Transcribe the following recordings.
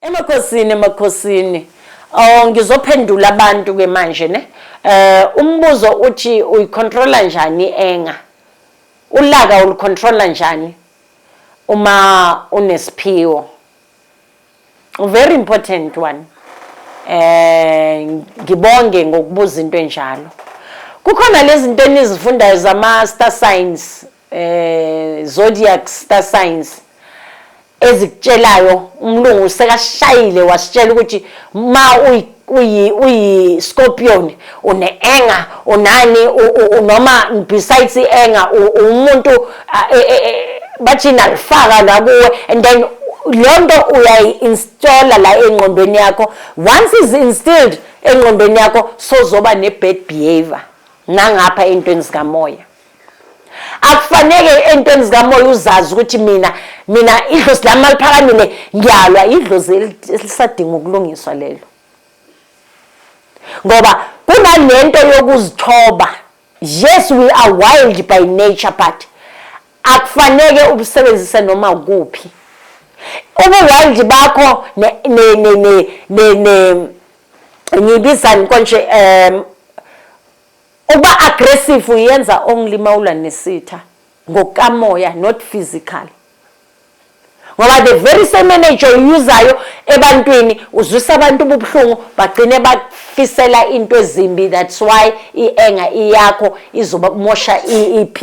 Emakhosini, emakhosini. Oh, ngizophendula abantu ke manje, ne. Umbuzo uthi uyicontrola njani anger? Ulaka ulucontrola njani uma unesiphiwo? Very important one. Ngibonge ngokubuza into enjalo. Kukhona lezi zinto enizifundayo zama star signs, zodiac star signs, ezikutshelayo. Umlungu sekashayile wasitshela ukuthi ma uyi scorpion une-anger, unani, noma besides i-anger umuntu bathi nalifaka la kuwe, and then leyo nto uyayi-installa la engqondweni yakho. Once is instilled engqondweni yakho, sozoba ne-bad behavior nangapha ey'ntweni zikamoya. Akufanele entweni zikamoya uzazi ukuthi mina idlozi lami maliphakamile ngiyalwa. Idlozi elisadinga ukulungiswa lelo, ngoba kunalento yokuzithoba. Yes, we are wild by nature, but akufanele ubusebenzise noma kuphi ubu-wild bakho. Ne ne ne ne ne ne ngibizani konje, ukuba aggressive uyenza only mawulwa nesitha ngokamoya, not physical, ngoba the very same energy oyuzayo ebantwini uzwisa abantu ubuhlungu, bagcine bakufisela into ezimbi. That's why i-anger iyakho izoba mosha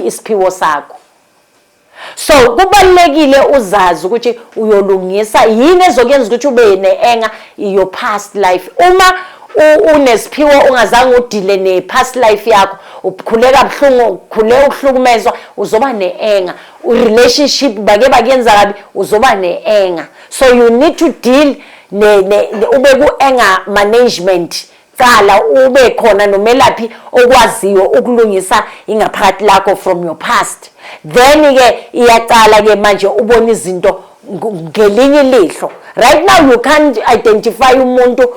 isiphiwo sakho. So kubalulekile uzazi ukuthi uyolungisa yini ezokuyenza ukuthi ube ne-anger, your past life. Uma unesiphiwo ungazange udeale ne-past life yakho, ukhule kabuhlungu, ukhule uhlukumezwa, uzoba ne-anger. Relationship bake bakuyenza kabi, uzoba ne-anger. So you need to deal ube ku-anger management. Cala ube khona nomelaphi okwaziyo ukulungisa ingaphakathi lakho from your past. Then ke iyaqala ke manje ubona izinto ngelinye ilihlo. Right now you can't identify umuntu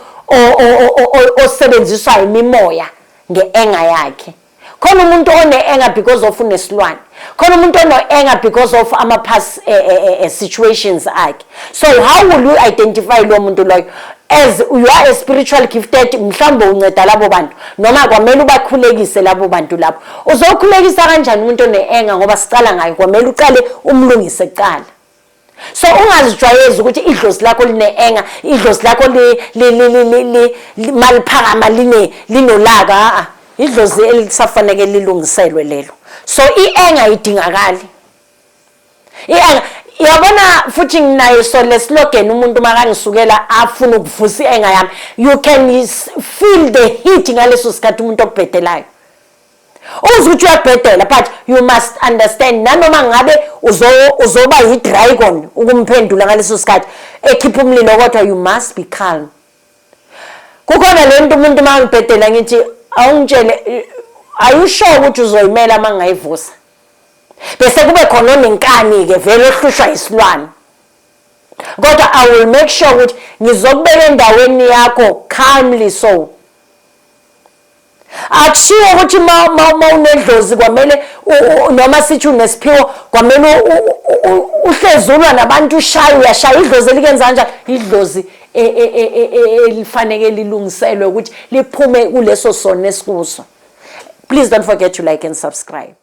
osebenziswa imimoya nge-anger yakhe. Khona umuntu one-anger because of unesilwane, khona umuntu ono-anger because of ama-past situations akhe. So how will you identify lo muntu loyo? As you are a spiritual gifted, mhlawumbe unceda labo bantu noma kwamele ubakhulekise labo bantu labo. Uzokhulekisa kanjani umuntu one-anger? Ngoba sicala ngayo, kwamele uqale umlungise kuqala. So ungazijwayezi ukuthi idlozi lakho line-anger, idlozi lakho maliphakama linolaka. A idlozi elisafaneke lilungiselwe lelo. So i-anger idingakali, i-anger yabona. Futhi nginayo so le slogan: umuntu makangisukela afuna ukuvusa i-anger yami, you can feel the heat ngaleso sikhathi. Umuntu okubhedelayo, uze ukuthi uyabhedela, but you must understand, nanoma ngabe uzoba yi-dragon ukumphendula ngaleso sikhathi ekhipha umlilo, kodwa you must be calm. Kukhona le nto, umuntu uma ngibhedela ngithi, "Awungitshele, are you sure ukuthi uzoyimela uma ngingayivusa?" Bese kube khona onenkani-ke vele ohlushwa isilwane, kodwa I will make sure ukuthi ngizokubeka endaweni yakho calmly. So akushiwo ukuthi ma unedlozi kwamele noma sithi unesiphiwo kwamele uhlezi ulwa nabantu, ushaye, uyashaya. Idlozi elikenza kanjani? Idlozi elifaneke lilungiselwe ukuthi liphume kuleso sono esikuso. Please don't forget to like and subscribe.